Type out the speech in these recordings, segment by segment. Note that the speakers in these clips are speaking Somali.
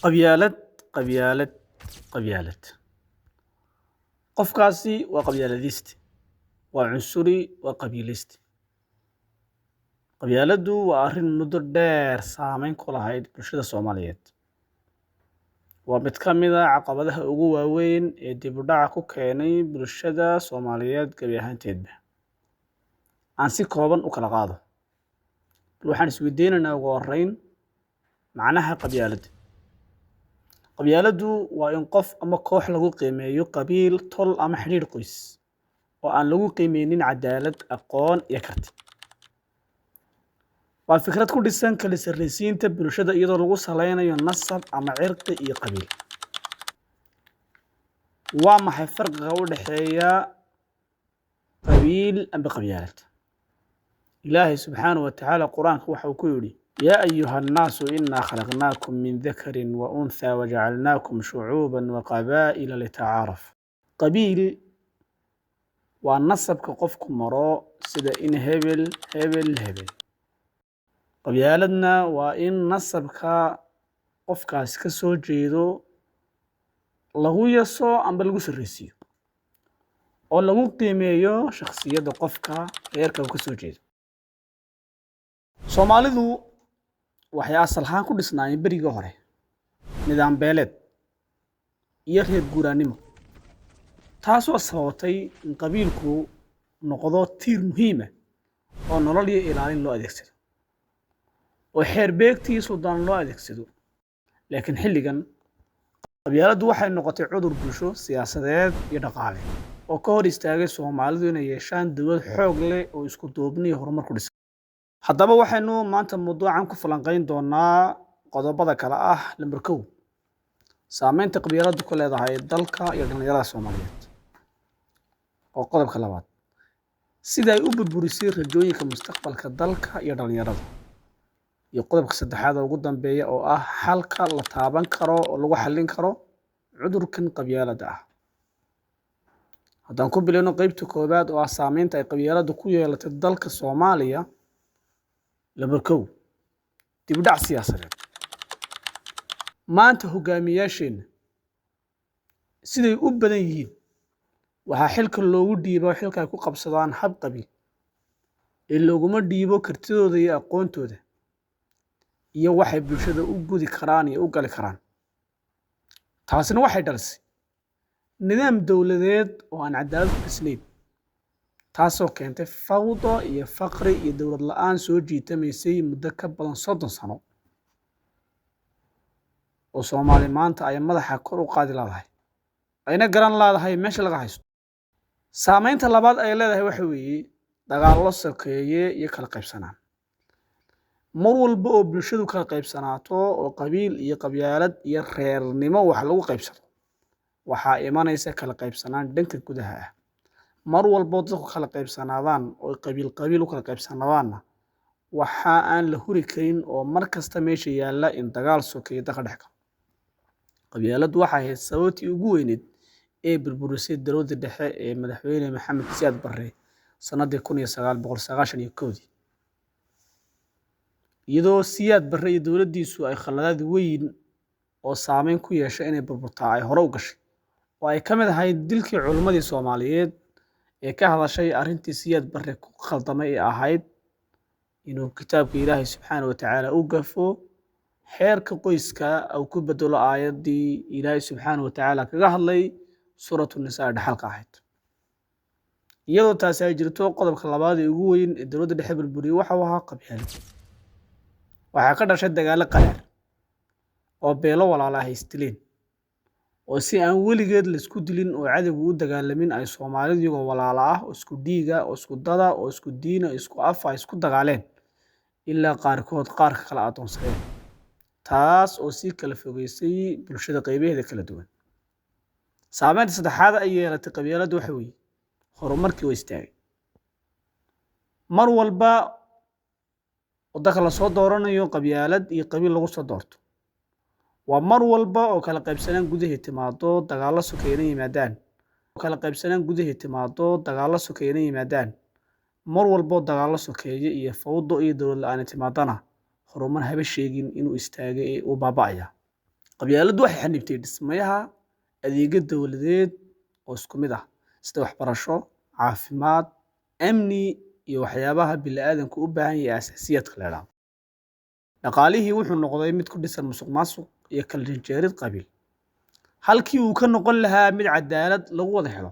Qabyaalad, qabyaalad, qabyaalad. Qofkaasi waa qabyaaladiste, waa cunsuri, waa qabiiliste. Qabyaaladdu waa arrin muddo dheer saameyn ku lahayd bulshada Soomaaliyeed. Waa mid ka mid ah caqabadaha ugu waaweyn ee dib u dhaca ku keenay bulshada Soomaaliyeed gebi ahaanteedba. Aan si kooban u kala qaado. Bal waxaan isweydiinaynaa ugu horreyn macnaha qabyaaladda. Qabyaaladdu waa in qof ama koox lagu qiimeeyo qabiil, tol ama xidhiidh qoys oo aan lagu qiimeynin cadaalad, aqoon iyo karti. Waa fikrad ku dhisan kala sarraysiinta bulshada iyadoo lagu saleynayo nasab ama cirqi iyo qabiil. Waa maxay farqiga u dhexeeya qabiil amba qabyaalad? Ilaahay subxaanahu wa tacaala Qur-aanka waxa uu ku yidhi: "Yaa ayuha nnaasu innaa khalaqnaakum min dakarin wa unthaa wajacalnaakum shucuuban wa qabaa'ila litacaarafu." Qabiil waa nasabka qofku maro, sida in hebel, hebel, hebel. Qabyaaladna waa in nasabka qofkaasi ka soo jeedo lagu yaso amba lagu sarraysiiyo oo lagu qiimeeyo shakhsiyadda qofka reerka uu ka soo jeedo. Soomaalidu waxay asal ahaan ku dhisnaayeen berigii hore nidaam beeleed iyo reer guuraanimo, taasoo sababtay in qabiilku noqdo tiir muhiim ah oo nolol iyo ilaalin loo adeegsado oo xeer beegtii suldaan loo adeegsado. Laakiin xilligan qabyaaladdu waxay noqotay cudur bulsho, siyaasadeed iyo dhaqaale oo ka hor istaagay Soomaalidu inay yeeshaan dowlad xoog leh oo isku duubni iyo horumar ku dhisan. Haddaba waxaynu maanta mawduucan ku falanqayn doonaa qodobada kale ah: lambar 1, saameynta qabyaaladdu ku leedahay dalka iyo dhalinyarada Soomaaliyeed; oo qodobka labaad, sida ay u burburisay rajooyinka mustaqbalka dalka iyo dhalinyarada; iyo qodobka saddexaad oo ugu dambeeya oo ah xalka la taaban karo oo lagu xallin karo cudurkan qabyaaladda ah. Haddaan ku bilowno qeybta koowaad oo ah saameynta ay qabyaaladdu ku yeelatay dalka Soomaaliya. Lambar 1, dib u dhac siyaasadeed. Maanta hogaamiyaasheenna siday u badan yihiin waxaa xilka loogu dhiibo, xilka ay ku qabsadaan hab qabiil ee looguma dhiibo kartidooda iyo aqoontooda iyo waxay bulshada u gudi karaan iyo u gali karaan. Taasina waxay dhalisay nidaam dowladeed oo aan cadaalad ku dhisnayn, taasoo keentay fawdo iyo faqri iyo dowlad la-aan soo jiitamaysay muddo ka badan 30 sano oo Soomaali maanta ay madaxa kor u qaadi leedahay, ayna garan leedahay meesha laga haysto. Saameynta labaad ay leedahay waxa weeye dagaallo sokeeye iyo kala qaybsanaan. Mar walba oo bulshadu kala qaybsanaato oo qabiil iyo qabyaalad iyo reernimo wax lagu qaybsado, waxaa imanaysa kala qaybsanaan dhanka gudaha ah. Mar walboo dadku kala qaybsanaadaan oo qabiil qabiil u kala qaybsanaadaanna, waxa aan la huri karin oo mar kasta meesha yaalla in dagaal sokeeye dalka dhex galo. Qabyaaladdu waxay ahayd sababtii ugu weyneyd ee burburisay dowladdii dhexe ee madaxweyne Maxamed Siyaad Barre sanadii 1991-dii, iyadoo Siyaad Barre iyo dowladdiisu ay khaladaad weyn oo saameyn ku yeeshay inay burburtaa ay hore u gashay, oo ay ka mid ahayd dilkii culimmadii Soomaaliyeed ee ka hadashay arrintii Siyaad Barre ku khaldamay ee ahayd inuu kitaabka Ilaahay subxaana wa tacaala u gafo, xeerka qoyska uu ku bedelo aayaddii Ilaahay subxaana wa tacaala kaga hadlay suuratu nisaa ee dhaxalka ahayd. Iyadoo taasi ay jirto, qodobka labaad ee ugu weyn ee dowladda dhexe burburiyey waxa uu ahaa qabyaalad. Waxaa ka dhashay dagaallo qaraar oo beelo walaala ah isdileen, oo si aan weligeed laisku dilin oo cadowgu u dagaalamin ay Soomaalidu iyagoo walaala ah oo isku dhiiga oo isku dada oo isku diina oo isku afa ay isku dagaaleen ilaa qaarkood qaarka kala addoonsadeen, taas oo sii kala fogeysay bulshada qaybaheeda kala duwan. Saameynta saddexaad ay yeelatay qabyaaladdu waxa weeye horumarkii oo istaagay. Mar walba waddanka lasoo dooranayo qabyaalad iyo qabiil lagu soo doorto, waa mar walba oo kala qaybsanaan gudahii timaado, dagaallo sokeeyana yimaadaan, kala qaybsanaan gudahii timaado, dagaallo sokeeyana yimaadaan. Mar walboo dagaallo sokeeye iyo fawdo iyo dowlad la-aani timaadana, horumar haba sheegin inuu istaagay ee uu baaba'aya. Qabyaaladdu waxay xanibtay dhismayaha adeegyo dowladeed oo isku mid ah, sida waxbarasho, caafimaad, amni iyo waxyaabaha bini'aadamku u baahan yahay asaasiyaadka la yidhaahdo. Dhaqaalihii wuxuu noqday mid ku dhisan musuqmaasuq iyo kala janjeerid qabiil, halkii uu ka noqon lahaa mid cadaalad lagu wada helo.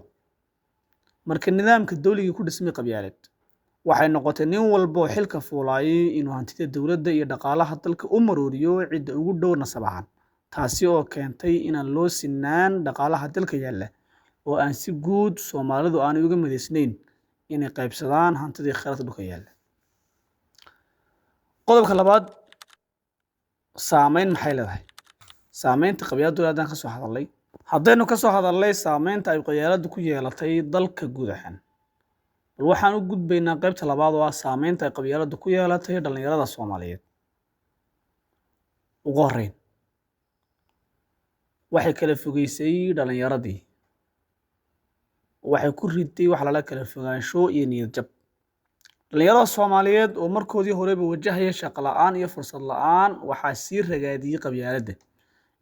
Marka nidaamka dowligii ku dhismay qabyaalad, waxay noqotay nin walba oo xilka fuulaayay inuu hantida dowladda iyo dhaqaalaha dalka u marooriyo cidda ugu dhow nasab ahaan, taasi oo keentay inaan loo sinaan dhaqaalaha dalka yaalla, oo aan si guud Soomaalidu aanay uga midaysnayn inay qaybsadaan hantidii kheyraadka dhulka yaalla. Qodobka labaad, saameyn maxay leedahay? Saameynta qabyaaladdu haddaan ka soo hadalnay, haddaynu ka soo hadalnay saameynta ay qabyaaladdu ku yeelatay dalka guud ahaan, bal waxaan u gudbaynaa qaybta labaad oo ah saameynta ay qabyaaladdu ku yeelatay dhalinyarada Soomaaliyeed. Ugu horreyn, waxay kala fogeysay dhalinyaradii, waxay ku riday wax lala kala fogaansho iyo niyad jab. Dhalinyarada Soomaaliyeed oo markoodii horeba wajahaya shaqo la'aan iyo fursad la'aan, waxaa sii ragaadiyey qabyaaladda,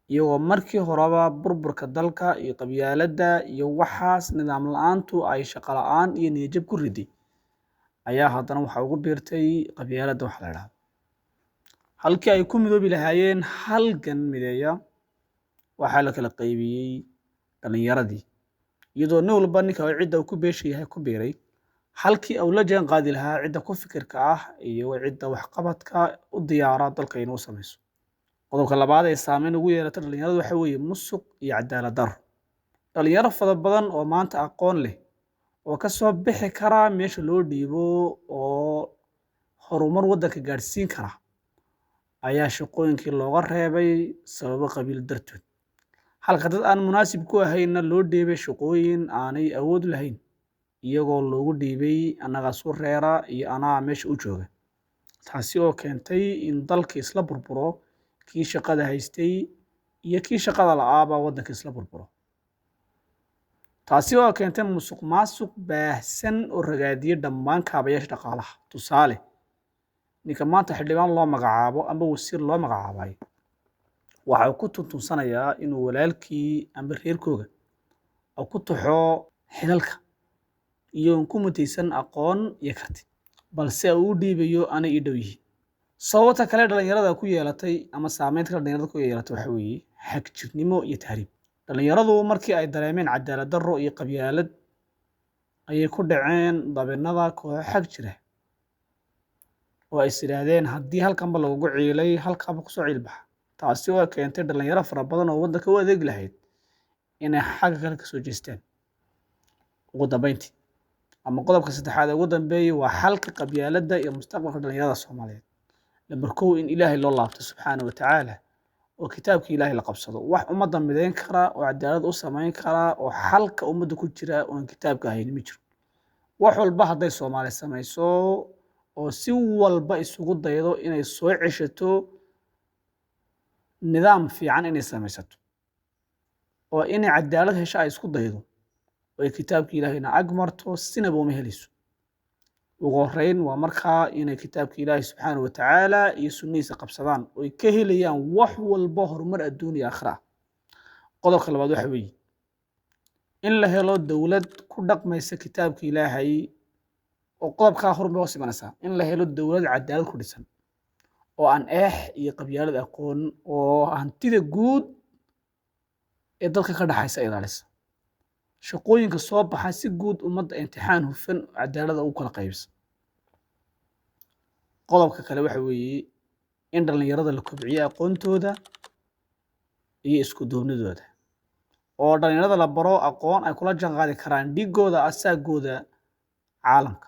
iyagoo markii horeba burburka dalka iyo qabyaaladda iyo waxaas nidaam la'aantu ay shaqo la'aan iyo niyad jab ku riday, ayaa haddana waxaa ugu biirtay qabyaaladda waxa la idhaahdo. Halkii ay ku midoobi lahaayeen halgan mideeya, waxaa la kala qaybiyey dhalinyaradii, iyadoo nin walba ninka cidda uu ku beesha yahay ku biiray, halkii uu la jaan qaadi lahaa cidda ku fikirka ah iyo cidda waxqabadka u diyaara dalka inuu samayso. Qodobka labaad ee saameyn ugu yeelata dhalinyaradu waxa weeye musuq iyo cadaalad darro. Dhalinyaro fara badan oo maanta aqoon leh oo ka soo bixi kara meesha loo dhiibo oo horumar waddanka gaadhsiin kara ayaa shaqooyinkii looga reebay sababo qabiil dartood, halka dad aan munaasib ku ahaynna loo dhiibay shaqooyin aanay awood lahayn, iyagoo loogu dhiibay annagaa suu reera iyo anaa meesha u jooga, taasi oo keentay in dalka isla burburo, kii shaqada haystay iyo kii shaqada la'aaba waddanka isla burburo, taasi oo keentay musuq maasuq baahsan oo ragaadiyey dhammaan kaabayaasha dhaqaalaha. Tusaale, ninka maanta xildhibaan loo magacaabo amba wasiir loo magacaabay waxa uu ku tuntunsanayaa inuu walaalkii amba reerkooga uu ku taxo xilalka, iyagoon ku mutaysan aqoon iyo karti, balse uu u dhiibayo anay ii dhow yihiin. Sababta kale dhalinyarada ku yeelatay ama saameynta kale dhalinyarada ku yeelatay waxa weeye xagjirnimo iyo tahriib. Dhalinyaradu markii ay dareemeen cadaalad darro iyo qabyaalad ayay ku dhaceen dabinnada kooxo xag jira, oo ay is yidhaahdeen haddii halkanba lagugu ciilay, halkaaba kusoo ciilbaxa, taasi oo keentay dhalinyaro fara badan oo waddanka u adeegi lahayd inay xagga kale kasoo jeestaan. Ugu dambeyntii, ama qodobka saddexaad ee ugu dambeeyay, waa xalka qabyaaladda iyo mustaqbalka dhalinyarada Soomaaliyeed. Lambar kow, in Ilaahay loo laabto subxaana wa tacaala oo kitaabka Ilaahay la qabsado. Wax ummadda midayn kara oo cadaalad u samayn kara oo xalka ummadda ku jira oon kitaabka ahayn ma jiro. Wax walba hadday Soomaali samayso oo si walba isugu daydo inay soo ceshato nidaam fiican, inay samaysato oo inay cadaalad hesho ay isku daydo oo ay kitaabka Ilaahayna ag marto, sinaba uma helayso. Ugu horreyn waa markaa inay kitaabka Ilaahay subxaana wa tacaala iyo sunnihiisa qabsadaan oo ay ka helayaan wax walba horumar adduun iyo aakhira ah. Qodobka labaad waxa weeye in la helo dowlad ku dhaqmaysa kitaabka Ilaahay, oo qodobkaa horumar hoos imanaysaa in la helo dowlad cadaalad ku dhisan oo aan eex iyo qabyaalad aqoon, oo hantida guud ee dalka ka dhaxaysa ilaalisa, shaqooyinka soo baxa si guud ummadda imtixaan hufan cadaalada ugu kala qaybisa. Qodobka kale waxa weeye in dhalinyarada la kobciyo aqoontooda iyo isku duubnidooda, oo dhalinyarada la baro aqoon ay kula jaanqaadi karaan dhigooda asaagooda caalamka,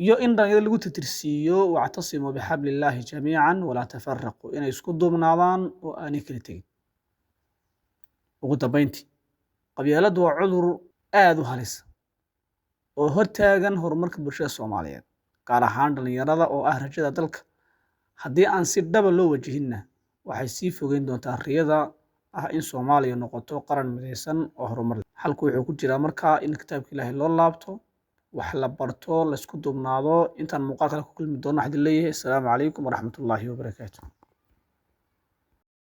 iyo in dhalinyarada lagu tirtirsiiyo wactasimuu bixablillaahi jamiican walaa tafaraquu, inay isku duubnaadaan oo aanay kala tegin. Ugu dambeyntii, qabyaaladdu waa cudur aada u halisa oo hortaagan horumarka bulshada Soomaaliyeed, gaar ahaan dhalinyarada oo ah rajada dalka. Haddii aan si dhaba loo wajihinna, waxay sii fogeyn doontaa riyada ah in Soomaaliya noqoto qaran midaysan oo horumar leh. Xalku wuxuu ku jiraa markaa in kitaabka Ilaahay loo laabto, wax la barto, la isku duubnaado. Intaan muuqaal kale ku kulmi doono, waxaan idin leeyahay assalaamu calaykum waraxmatullaahi wabarakaatu.